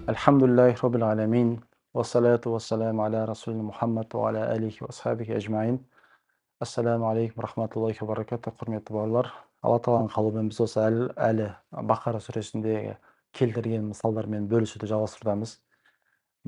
Альхамдулиллахи роббил аламин, уассалату уассаламу аля расулина Мухаммад уа аля алихи уа асхабихи ажмаин. Ассаламу алейкум рахматуллахи ва баракатух. Құрметті бауырлар, Алла тағаланың қалауымен біз осы әлі Бақара сүресіндегі келтірген мысалдармен бөлісуді жалғастырудамыз.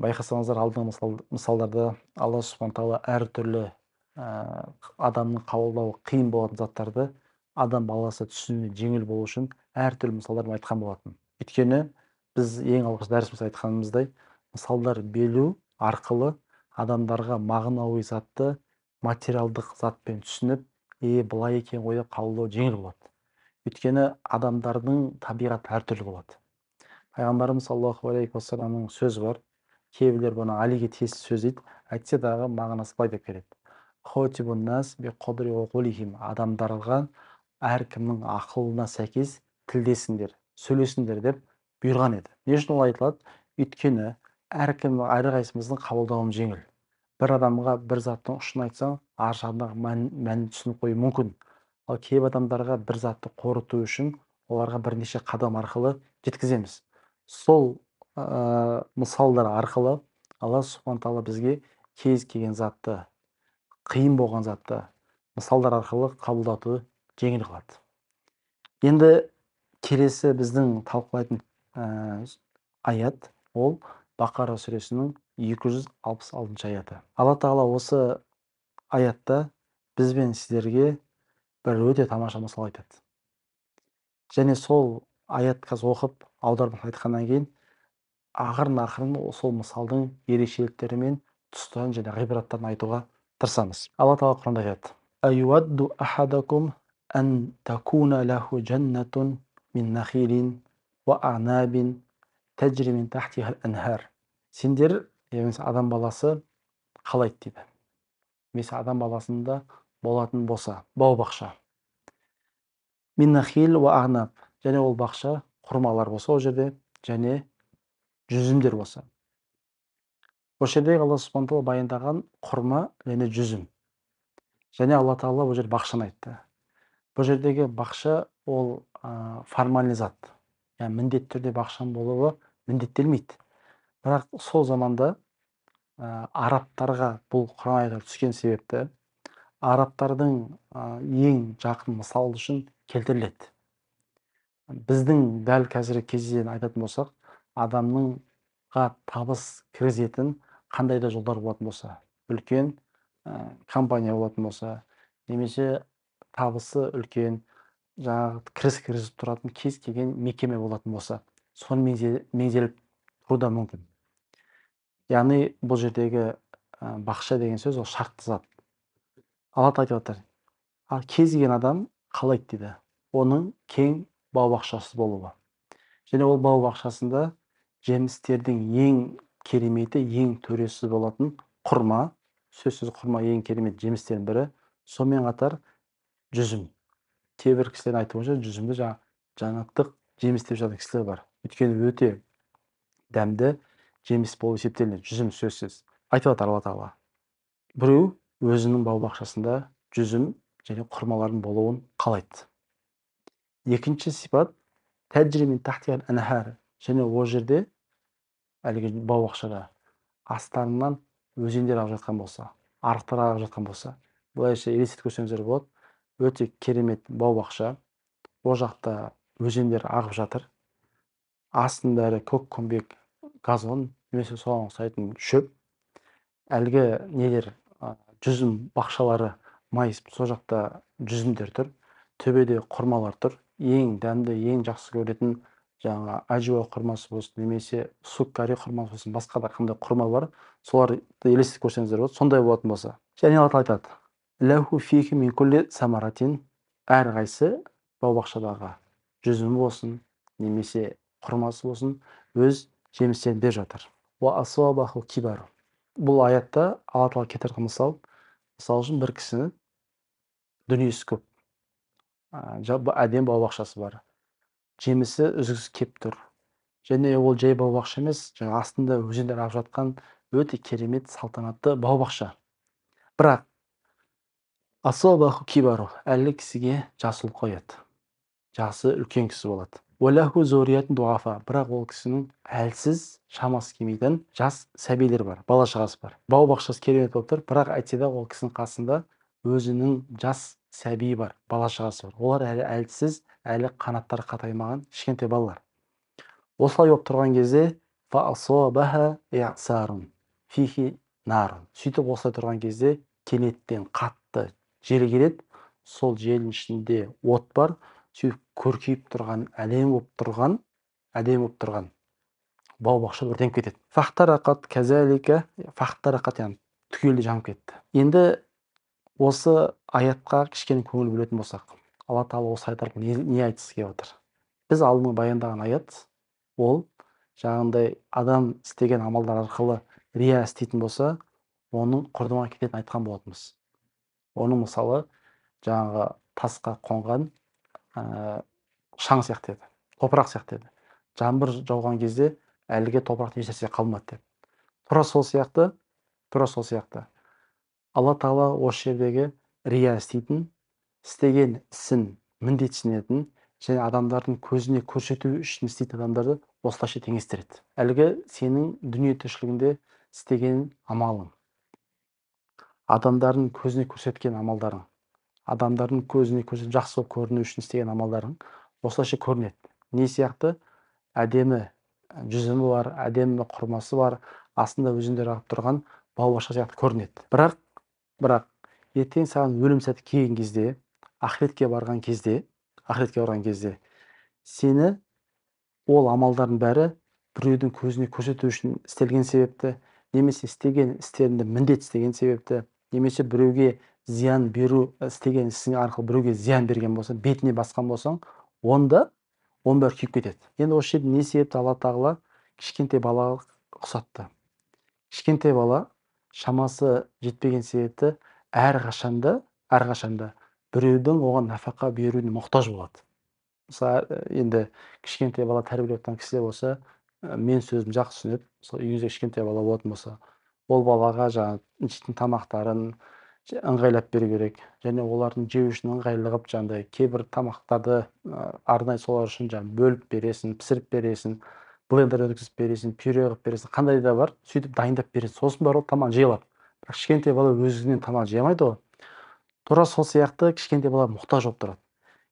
Байқасаңыздар, алдыңғы мысалдарда Алла субхана тағала әртүрлі адамның қабылдауы қиын болатын заттарды адам баласы түсінуіне жеңіл болу үшін әртүрлі мысалдармен айтқан болатын. Өйткені біз ең алғаш дәрісімізде айтқанымыздай, мысалдар беру арқылы адамдарға мағынауи затты материалдық затпен түсініп, былай екен ғой деп қабылдау жеңіл болады. Өйткені адамдардың табиғаты әртүрлі болады. Пайғамбарымыз саллаллаху алейхи уассаламның сөзі бар. Кейбіреулер бұны Алиге тиесілі сөз дейді, әйтсе дағы мағынасы былай деп келеді. Хотибун нас би қадри уқулихим. Адамдарға әркімнің ақылына сәйкес тілдесіңдер, сөйлесіңдер деп бұйырған еді. Не үшін олай айтылады? Өйткені әркім әрқайсымыздың қабылдауымыз жеңіл. Бір адамға бір заттың ұшын айтсаң, ар жағындағы мәнін түсініп қою мүмкін. Ал кейбір адамдарға бір затты қорыту үшін оларға бірнеше қадам арқылы жеткіземіз. Сол мысалдар арқылы Алла субхана тағала бізге кез келген затты, қиын болған затты мысалдар арқылы қабылдатуды жеңіл қылады. Енді келесі біздің талқылайтын аят ол Бақара сүресінің 266 аяты. Алла тағала осы аятта біз бен сіздерге бір өте тамаша мысал айтады. Және сол аят қазір оқып, аударма айтқаннан кейін ақырын-ақырын сол мысалдың ерекшеліктері мен тұстарын және ғибраттарын айтуға тырысамыз. Алла тағала Құранда айтады: Аюадду ахадакум ан такуна лаху джаннатун мин нахилин уа а'набин тәжри мин тахтиха аль-анхар. Сендер, яғни адам баласы қалайды дейді. Немесе адам баласында болатын болса, бау-бақша. Мин нахил уа а'наб, және ол бақша құрмалар болса ол жерде, және жүзімдер болса. Ол жерде Алла субхана тағала баяндаған құрма және жүзім. Және Алла тағала бұл жерде бақшаны айтты. Бұл жердегі бақша ол формальный зат. Яғни міндетті түрде бақшаның болуы міндеттелмейді. Бірақ сол заманда арабтарға бұл Құран аяты түскен себепті арабтардың ең жақын мысал үшін келтіріледі. Біздің дәл қазіргі кезден айтатын болсақ, адамныңға табыс кіргізетін қандай да жолдар болатын болса, үлкен компания болатын болса, немесе табысы үлкен, жаңағы кіріс кіргізіп тұратын кез келген мекеме болатын болса, соны меңзеліп тұру да мүмкін. Яғни бұл жердегі бақша деген сөз ол шартты зат. Алла тағала айтып жатыр, ал кез келген адам қалайды дейді, оның кең бау-бақшасы болуы. Және ол бау-бақшасында жемістердің ең кереметі, ең төресі болатын құрма, сөзсіз құрма ең керемет жемістердің бірі, сонымен қатар жүзім. Кейбір кісілердің айтуынша жүзімді жәннаттық жеміс деп жататын кісілер бар. Өйткені өте дәмді жеміс болып есептелінеді жүзім сөзсіз. Айтып жатыр Алла тағала. Біреу өзінің бау-бақшасында жүзім және құрмалардың болуын қалайды. Екінші сипат тәжри мин тахтиха аль-анхар, және ол жерде әлгі бау-бақшада астарынан өзендер ағып жатқан болса, арықтар ағып жатқан болса, былайша елестетіп көрсеңіздер болады, өте керемет бау-бақша, ол жақта өзендер ағып жатыр, астының бәрі көк-көмбек газон немесе соған ұқсайтын шөп, әлгі нелер, жүзім бақшалары майысып, сол жақта жүзімдер тұр, төбеде құрмалар тұр, ең дәмді, ең жақсы көретін жаңа ажуа құрмасы болсын, немесе суккари құрмасы болсын, басқа да қандай құрма бар, соларды елестетіп көрсеңіздер болады, сондай болатын болса. Және Алла тағала айтады: Ләху фихи мин кулли самаратин, әрқайсы бау-бақшадағы жүзімі болсын, немесе құрмасы болсын, өз жемістерін беріп жатыр. Уа асабаху кибару. Бұл аятта Алла тағала келтірген мысал, мысал үшін бір кісінің дүниесі көп. Әдемі бау-бақшасы бар. Жемісі үзіксіз кеп тұр. Және ол жай бау-бақша емес, жаңа астында өзендер ағып жатқан өте керемет салтанатты бау-бақша. Бірақ асабаху кибару, әлі кісіге жасы ұлғаяды. Жасы үлкен кісі болады. Уалаху зуриятун дуафа. Бірақ ол кісінің әлсіз, шамасы келмейтін жас сәбилер бар, бала шағасы бар. Бау бақшасы керемет болып тұр, бірақ әйтсе де ол кісінің қасында өзінің жас сәбиі бар, бала шағасы бар. Олар әлі әлсіз, әлі қанаттары қатаймаған кішкентай балалар. Осылай болып тұрған кезде фа асабаха иъсарун фихи нарун. Сөйтіп осылай тұрған кезде кенеттен қатты жел келеді. Сол желдің ішінде от бар. Сөйтіп көркейіп тұрған, әдемі болып тұрған, әдемі болып тұрған бау бақша өртеніп кетеді. Фахтарақат казалика, фахтарақат, яғни түгелдей жанып кетті. Енді осы аятқа кішкене көңіл бөлетін болсақ, Алла тағала осы аят арқылы не айтқысы келіп отыр? Біз алдыңғы баяндаған аят ол жаңағындай адам істеген амалдар арқылы рия істейтін болса, оның құрдымға кететінін айтқан болатынбыз. Оның мысалы жаңағы тасқа қонған шаң сияқты еді, топырақ сияқты еді. Жаңбыр жауған кезде әлгі топырақта ешнәрсе қалмады деп. Тура сол сияқты, тура сол сияқты. Алла тағала осы жердегі рия істейтін, істеген ісін міндетсінетін және адамдардың көзіне көрсету үшін істейтін адамдарды осылайша теңестіреді. Әлгі сенің дүние тіршілігінде істеген амалың, адамдардың көзіне көрсеткен амалдарың, адамдардың көзіне көрсетіп жақсы болып көріну үшін істеген амалдарың осылайша көрінеді. Не сияқты? Әдемі жүзімі бар, әдемі құрмасы бар, астында өзендер ағып тұрған бау бақша сияқты көрінеді. Бірақ ертең саған өлім сәті келген кезде, ақыретке барған кезде, ақыретке барған кезде сені ол амалдардың бәрі біреудің көзіне көрсету үшін істелген себепті, немесе істеген істерінде міндет істеген себепті, немесе біреуге зиян беру, істеген ісің арқылы біреуге зиян берген болсаң, бетіне басқан болсаң, онда оның бәрі күйіп кетеді. Енді осы жерде не себепті Алла тағала кішкентай балаға ұқсатты? Кішкентай бала шамасы жетпеген себепті әрқашанда біреудің оған нәпақа беруіне мұқтаж болады. Мысалы, енді кішкентай бала тәрбиелеп жатқан кісілер болса, мен сөзім жақсы түсінеді. Сол үйіңізде кішкентай бала болатын болса, ол балаға жаңағы жейтін тамақтарын ыңғайлап беру керек және олардың жеу үшін ыңғайлы қылып жаңағыдай кейбір тамақтарды арнайы солар үшін жаңағы бөліп бересің, пісіріп бересің, блендер өткізіп бересің, пюре қылып бересің, қандай да бар, сөйтіп дайындап бересің. Сосын барып ол тамақ жей алады. Бірақ кішкентай бала өзінен тамақ жей алмайды ғой. Тура сол сияқты кішкентай бала мұқтаж болып тұрады.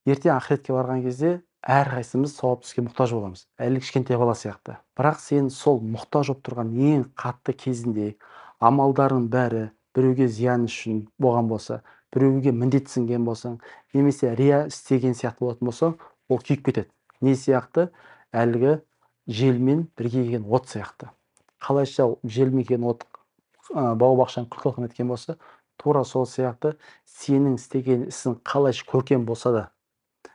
Ертең ақыретке барған кезде әрқайсымыз сауапты іске мұқтаж боламыз. Әлі кішкентай бала сияқты. Бірақ сен сол мұқтаж болып тұрған ең қатты кезінде амалдарың бәрі біреуге зиян үшін болған болса, біреуге міндетсінген болсаң, немесе рия істеген сияқты болатын болсаң, ол күйіп кетеді. Не сияқты? Әлгі желмен бірге келген от сияқты. Қалайша желмен келген от бау бақшаны күл-талқан еткен болса, тура сол сияқты сенің істеген ісің қалайша көркем болса да,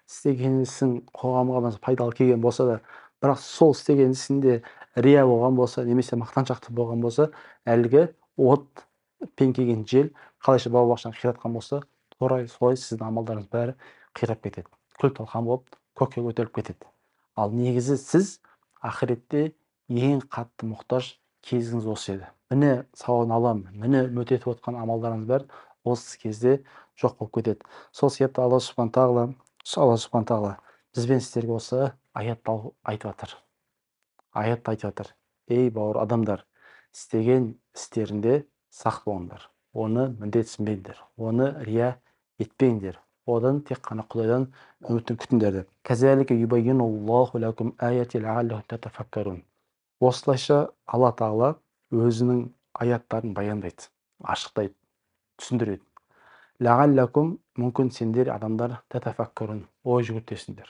істеген ісің қоғамға пайдалы келген болса да, бірақ сол істеген ісінде рия болған болса, немесе мақтаншақтық болған болса, әлгі от пен келген жел қалайша бау бақшаны қиратқан болса, тура солай сіздің амалдарыңыз бәрі қирап кетеді. Күл-талқан болып көкке көтеріліп кетеді. Ал негізі сіз ақыретте ең қатты мұқтаж кезіңіз осы еді. Міне сауабын аламын, міне үміт етіп отқан амалдарыңыз бәрі осы кезде жоқ болып кетеді. Сол себепті Алла субхана тағала, Алла субхана тағала бізбен сіздерге осы аятты айтып жатыр. Аятты айтып жатыр. Ей бауыр адамдар, істеген істерінде сақ болыңдар. Оны міндетсінбеңдер, оны рия етпеңдер. Одан тек қана Құдайдан үмітін күтіңдер деп. Казалика юбайинуллаху лакум аяти лааллахум татафаккарун. Осылайша Алла тағала өзінің аяттарын баяндайды, ашықтайды, түсіндіреді. Лааллакум, мүмкін сендер адамдар, татафаккарун, ой жүгіртесіңдер.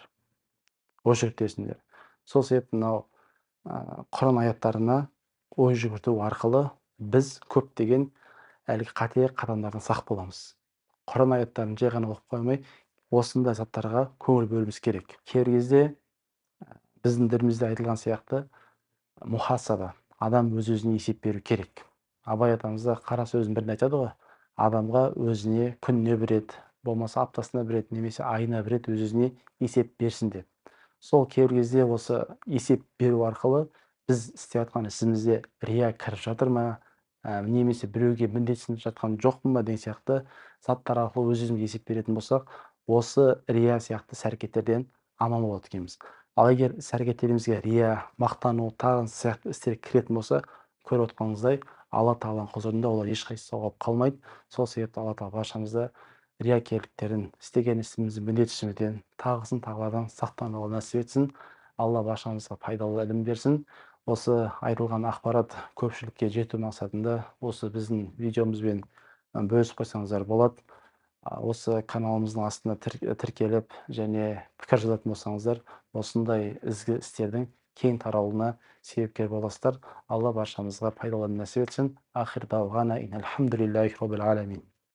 Ой жүгіртесіңдер. Сол себепті мынау Құран аяттарына ой жүгірту арқылы біз көптеген әлгі қате қадамдардан сақ боламыз. Құран аяттарын жай ғана оқып қоймай, осындай заттарға көңіл бөлуіміз керек. Кейбір кезде біздің дінімізде айтылған сияқты мухасаба, адам өз-өзіне есеп беру керек. Абай атамыз да қара сөздің бірінде айтады ғой, адамға өзіне күніне бір рет, болмаса аптасына бір рет, немесе айына бір рет өз-өзіне есеп берсін деп. Сол кейбір кезде осы есеп беру арқылы біз істеп жатқан ісімізде рия кіріп жатыр ма, немесе біреуге міндетсініп жатқан жоқпын ба деген сияқты заттар арқылы өз-өзімізге есеп беретін болсақ, осы рия сияқты іс-әрекеттерден аман болады екенбіз. Ал егер іс әрекеттерімізге рия, мақтану, тағы сияқты істер кіретін болса, көріп отқаныңыздай, Алла тағаланың құзырында олар ешқайсысы сауап қалмайды. Сол себепті Алла тағала баршамызды риякерліктерін, істеген ісімізді міндет ішімізден, тағысын тағылардан сақтануға нәсіп етсін. Алла баршамызға пайдалы ілім берсін. Осы айтылған ақпарат көпшілікке жету мақсатында осы біздің видеомызбен бөлісіп қойсаңыздар болады. Осы каналымыздың астына тіркеліп және пікір жазатын болсаңыздар, осындай ізгі істердің кең таралуына себепкер боласыздар. Алла баршамызға пайдалы нәсіп етсін. Ахир дауғана роббил аламин.